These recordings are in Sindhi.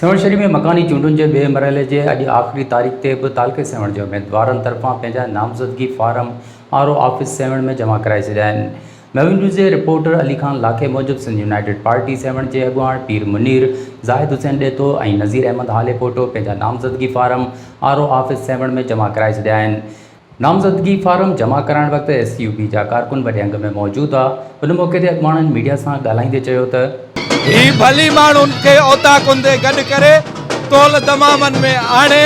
سيوهڻ شريف ۾ مڪاني چونڊن جي ٻئي مرحلي جي اڄ آخري تاريخ تي به تعلقي سيوهڻ جي اميدوارن طرفان پنهنجا نامزدگي form R O office Sehwan ۾ جمع ڪرائي ڇڏيا آهن. ميون نيوز جي رپورٽر علي خان لاکي موجب سنڌ يونائيٽيڊ پارٽي سيوهڻ جي اڳواڻ پير منير، زاهد حسين ڏيٿو ۽ نذير احمد هاليپوٽو پنهنجا نامزدگي form R O office Sehwan ۾ جمع ڪرائي ڇڏيا آهن. نامزدگي فارم جمع ڪرائڻ وقت ايس يو پي جا ڪارڪن وڏي انگ ۾ موجود هئا. ان موقعي تي اڳواڻن ميڊيا سان ڳالهائيندي چيو ته. هي ڀلي ماڻهن کي اوطاقن تي گڏ ڪري تول دمامن ۾ آڻي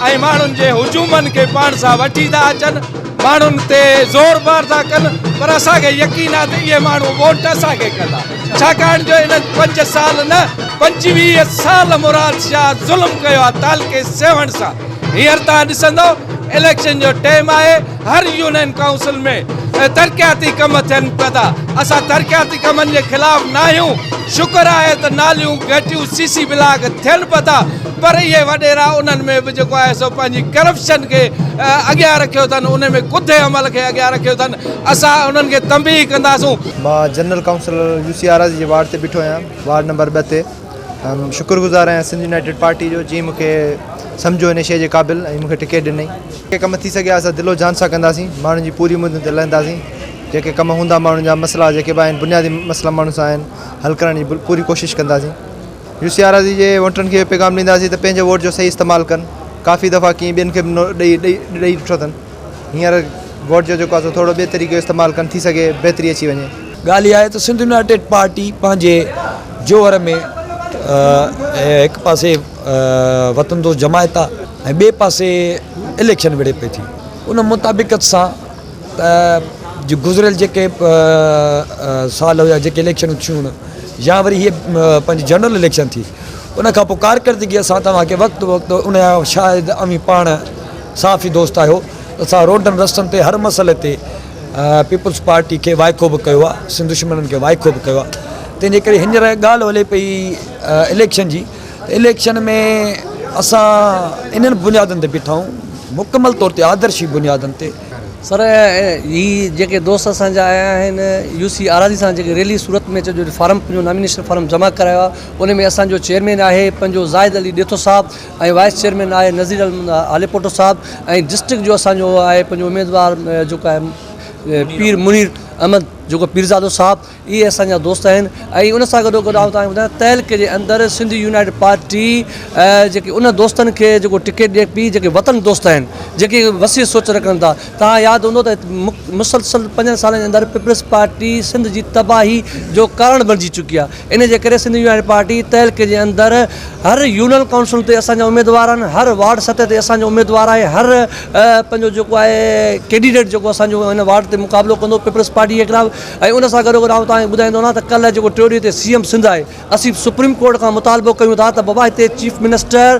۽ ماڻهن جي هجومن کي پاڻ سان وٺي ٿا اچن، ماڻهن تي زور بار ٿا ڪن پر اسان کي يقين آهي ته اهي ماڻهو ووٽ اسان کي ڪندا ڇاڪاڻ جو انهن پنج سال نه 25 سال مراد شاهه ظلم ڪيو آهي تعلقي سيوهڻ سان. هينئر توهان ڏسندؤ اليڪشن جو ٽيم آهي هر يونين ڪائونسل ۾ ترقياتي ڪم ٿين پيا ٿا اسان ترقياتي ڪمن جي خلاف نه آهيون شڪر آهي ته ناليون گهٽيون سي سي بلاڪ ٿين پيا ٿا پر اهي وڏيرا انهن ۾ به جيڪو آهي سو پنهنجي ڪرپشن کي اڳيان رکيو اٿن ان ۾ ڪڌي عمل کي اڳيان رکيو اٿن اسان انهن کي تنبيهه ڪنداسون. مان جنرل ڪائونسلر يو سي آراضي جي وارڊ تي بيٺو آهيان وارڊ نمبر 2 تي. شڪر گذار آهيان سنڌ يونائيٽيڊ پارٽي جو جنهن مون کي سمجهيو ان شيء جي قابل ۽ مون کي ٽڪيٽ ڏنئي. جيڪي ڪم ٿي سگهيا اسان دل و جان سان ڪنداسين ماڻهن جي پوري اميدن تي لهنداسين جيڪي ڪم هوندا ماڻهن جا مسئلا جيڪي به آهن بنيادي مسئلا ماڻهن سان آهن حل ڪرڻ جي پوري ڪوشش ڪنداسين. يو سي آراضي جي ووٽرن کي اهو پيغام ڏينداسين ته پنهنجي ووٽ جو صحيح استعمال ڪن ڪافي دفعا ڪيئن ٻين کي به ڏئي ڏئي ڏٺو اٿن. هينئر ووٽ جو جيڪو آهي سو ٿورو ٻئي طريقي جو استعمال ڪن ٿي سگهي بهتري اچي وڃي. ڳالهه اها آهي ته سنڌ يونائيٽيڊ پارٽي پنهنجي جوهر ۾ هڪ پاسي وطن دوست جماعت آهي ۽ ٻئي پاسي اليڪشن وڙهي پئي ٿي ان مطابقت سان ته گذريل جيڪي سال هيا جيڪي اليڪشنون ٿيون يا وري هيء پنهنجي جنرل اليڪشن ٿي ان کان پوء ڪارڪردگي اسان توهان کي وقت بوقت ان جا شاهد اوهين پاڻ صحافي دوست آهيو اسان روڊن رستن تي هر مسئلي تي پيپلز پارٽي کي وائکو به ڪيو آهي سنڌ دشمنن کي وائکو به ڪيو آهي تنهن جي ڪري هينئر ڳالهه هلي پئي اليڪشن جي ته اليڪشن ۾ اسان انهن بنيادن تي بيٺا آهيون مڪمل طور تي آدرشي بنيادن تي. سر هي جيڪي دوست اسان جا آيا آهن يو سي آراضي سان جيڪي ريلي صورت ۾ چئجو فارم پنهنجو نامينيشن فارم جمع ڪرايو آهي ان ۾ اسان جو چيئرمين آهي پنهنجو زاهد علي ڏيٿو صاحب ۽ وائيس چيئرمين آهي نذير هاليپوٽو صاحب ۽ ڊسٽرڪٽ جو اسان جو آهي پنهنجو اميدوار جيڪو آهي پير منير احمد جيڪو پيرزادو صاحب اهي اسان جا دوست آهن ۽ ان سان گڏو گڏ آئون توهان کي ٻڌايان تعلقي جي اندر سنڌ يونائيٽيڊ پارٽي جيڪي ان دوستن کي جيڪو ٽڪيٽ ڏئي پئي جيڪي وطن دوست آهن جيڪي وسيع سوچ رکن ٿا توهان ياد هوندو ته مسلسل پنجن سالن جي اندر پيپلز پارٽي سنڌ جي تباهي جو ڪارڻ بڻجي چڪي آهي ان جي ڪري سنڌ يونائيٽيڊ پارٽي تعلقي جي اندر هر يونين ڪائونسل تي اسان جا اميدوار آهن هر وارڊ سطح تي اسان جو اميدوار آهي هر پنهنجو جيڪو آهي ڪينڊيڊيٽ جيڪو اسان جو هن وارڊ تي مقابلو ڪندو پيپلز پارٽي جي خلاف ۽ ان سان گڏو گڏ آئون توهان کي ٻڌائيندو هلان ته ڪلهه جيڪو ٽيون ڏينهن تي سي ايم سنڌ آهي اسين سپريم ڪورٽ کان مطالبو ڪيون ٿا ته بابا هتي چيف منسٽر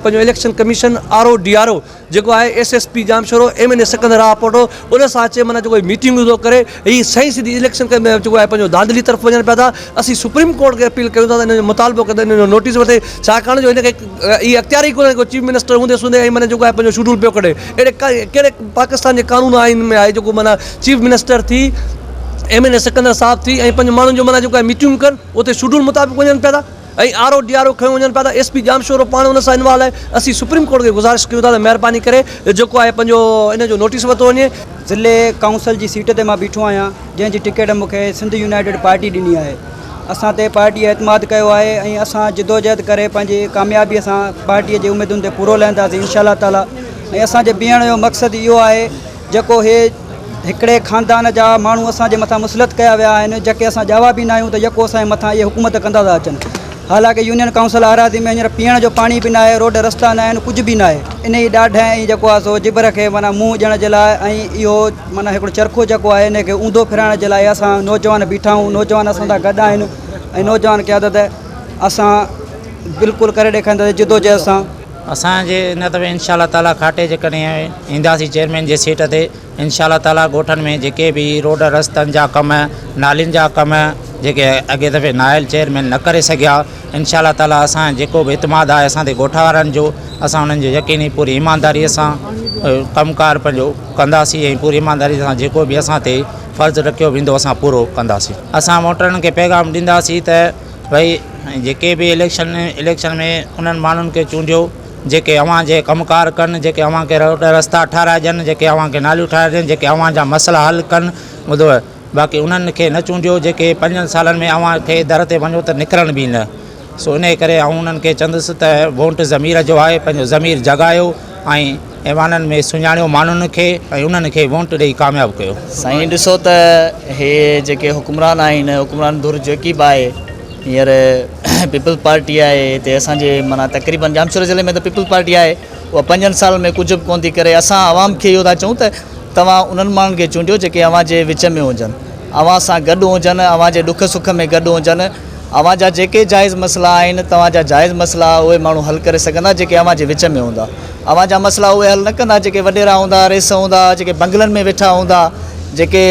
پنهنجو election commission R O D R O جيڪو آهي S S P Jamshoro M N A Sikandar Rahpoto ان سان اچي معنيٰ جيڪو ميٽنگون ٿو ڪري هي سائين سڌي اليڪشن جيڪو آهي پنهنجو ڌانڌلي طرف وڃن پيا ٿا اسين سپريم ڪورٽ کي اپيل ڪيون ٿا ته ان جو مطالبو ڪندي ان جو نوٽيس وٺي ڇاڪاڻ جو هن کي اهي اختيار ئي ڪونهي ڪو چيف منسٽر هوندي سوندي ۽ معنيٰ جيڪو آهي پنهنجو شيڊول پيو ڪڍي اهڙي ڪهڙي پاڪستان جي قانون آئين ۾ آهي جيڪو معنيٰ چيف منسٽر ٿي ايم اين اي سڪندر صاحب ٿي ۽ پنهنجي ماڻهن جو معنيٰ جيڪو آهي ميٽنگون ڪن اتي شيڊول مطابق وڃن پيا ٿا ۽ R O D R O کنيو وڃن پيا ٿا ايس پي ڄامشورو پاڻ ان سان انوالو آهي اسين سپريم ڪورٽ کي گذارش ڪيون ٿا ته مهرباني ڪري جيڪو آهي پنهنجو ان جو نوٽيس ورتو وڃي. ضلعي ڪائونسل جي سيٽ تي مان بيٺو آهيان جنهن جي ٽڪيٽ مون کي سنڌ يونائيٽيڊ پارٽي ڏني آهي اسان تي پارٽي اعتماد ڪيو آهي ۽ اسان جدوجهد ڪري پنهنجي ڪاميابي سان پارٽي جي اميدن تي پورو لهنداسين انشاء الله تعالي ۽ اسان جي بيهڻ جو مقصد اهو آهي جيڪو هي هڪڙي خاندان جا ماڻهو اسان جي مٿان مسلط ڪيا ويا آهن جيڪي اسان ڄاوا به ناهيون ته يڪو اسان جي مٿان اهي حڪومت ڪندا ٿا اچن حالانڪه يونين ڪائونسل آراضي ۾ هينئر پيئڻ جو پاڻي به ناهي روڊ رستا ناهن ڪجهه به ناهي انهي ڏاڍ ۽ جيڪو آهي سو جبر کي معنيٰ منهن ڏيڻ جي لاء ۽ اهو معنيٰ هڪڙو چرخو جيڪو آهي ان کي اونڌو ڦيرائڻ جي لاء اسان نوجوان بيٺا آهيون نوجوان اسان سان گڏ آهن ۽ نوجوان قيادت اسان بلڪل ڪري ڏيکارينداسين جدوجهد سان. اسان جي ان دفعي انشاء الله تعالي کاٽي جيڪڏهن اينداسين چيئرمين جي سيٽ تي انشاء الله تعالي ڳوٺن ۾ جيڪي به روڊ رستن جا ڪم نالين جا ڪم جيڪي اڳي دفعي نااهل چيئرمين نه ڪري سگهيا انشاء الله تعالي اسان جيڪو به اعتماد آهي اسان تي ڳوٺ وارن جو اسان انهن جو يقيني پوري ايمانداري سان ڪم ڪار پنهنجو ڪنداسين ۽ پوري ايمانداري سان جيڪو به اسان تي فرض رکيو ويندو اسان پورو ڪنداسين اسان ووٽرن کي پيغام ڏينداسين ته ڀئي ۽ جيڪي به اليڪشن اليڪشن ۾ انهن ماڻهن کي چونڊيو جيڪي اوهان جي ڪم ڪار ڪن جيڪي اوهان کي روڊ رستا ٺاهرائي ڏين جيڪي اوهان کي ناليون ٺاهرائي ڏين جيڪي اوهان جا مسئلا حل ڪن ٻڌو باقي انهن کي نه چونڊيو جيڪي پنجن سالن ۾ اوهان کي در تي وڃو ته نڪرن به نه سو انهي ڪري آئون انهن کي چوندس ته ووٽ ضمير جو آهي پنهنجو ضمير جڳايو ۽ ايوانن ۾ سڃاڻيو ماڻهن کي ۽ انهن کي ووٽ ڏئي ڪامياب ڪيو. سائين ڏسو ته هي جيڪي حڪمران آهن حڪمران ڌر جيڪي به آهي هينئر پيپلز پارٽي آهي هتي اسان جي معنيٰ تقريبن ڄامشوري ضلعي ۾ ته پيپلز پارٽي آهي اها پنجن سالن ۾ ڪجهه به ڪونه ٿي ڪري اسان عوام کي اهو ٿا چئون ته توهان انهن ماڻهن کي چونڊيو جيڪي اوهان جي وچ ۾ هجن اوهان سان گڏ هجن اوهان جي ڏک سک ۾ گڏ هجن اوهان جا جيڪي جائز مسئلا آهن توهان جا جائز مسئلا اهي ماڻهو حل ڪري سگهندا جيڪي اوهان جي وچ ۾ هوندا اوهان جا مسئلا اهي حل نه ڪندا جيڪي وڏيرا هوندا رئيس هوندا جيڪي بنگلن ۾ ويٺا هوندا جيڪي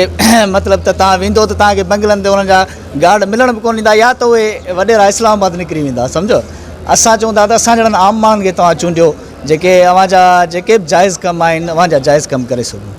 مطلب ته توهان ويندو ته توهان کي بنگلن تي انهن جا گارڊ ملڻ به ڪونه ڏيندا يا ته اهي وڏيرا اسلام آباد نڪري ويندا سمجهو اسان چئون ٿا ته اسان جهڙن عام ماڻهن کي توهان چونڊيو جيڪي اوهان جا جيڪي به جائز ڪم آهن اوهان جا جائز ڪم ڪري سگهون.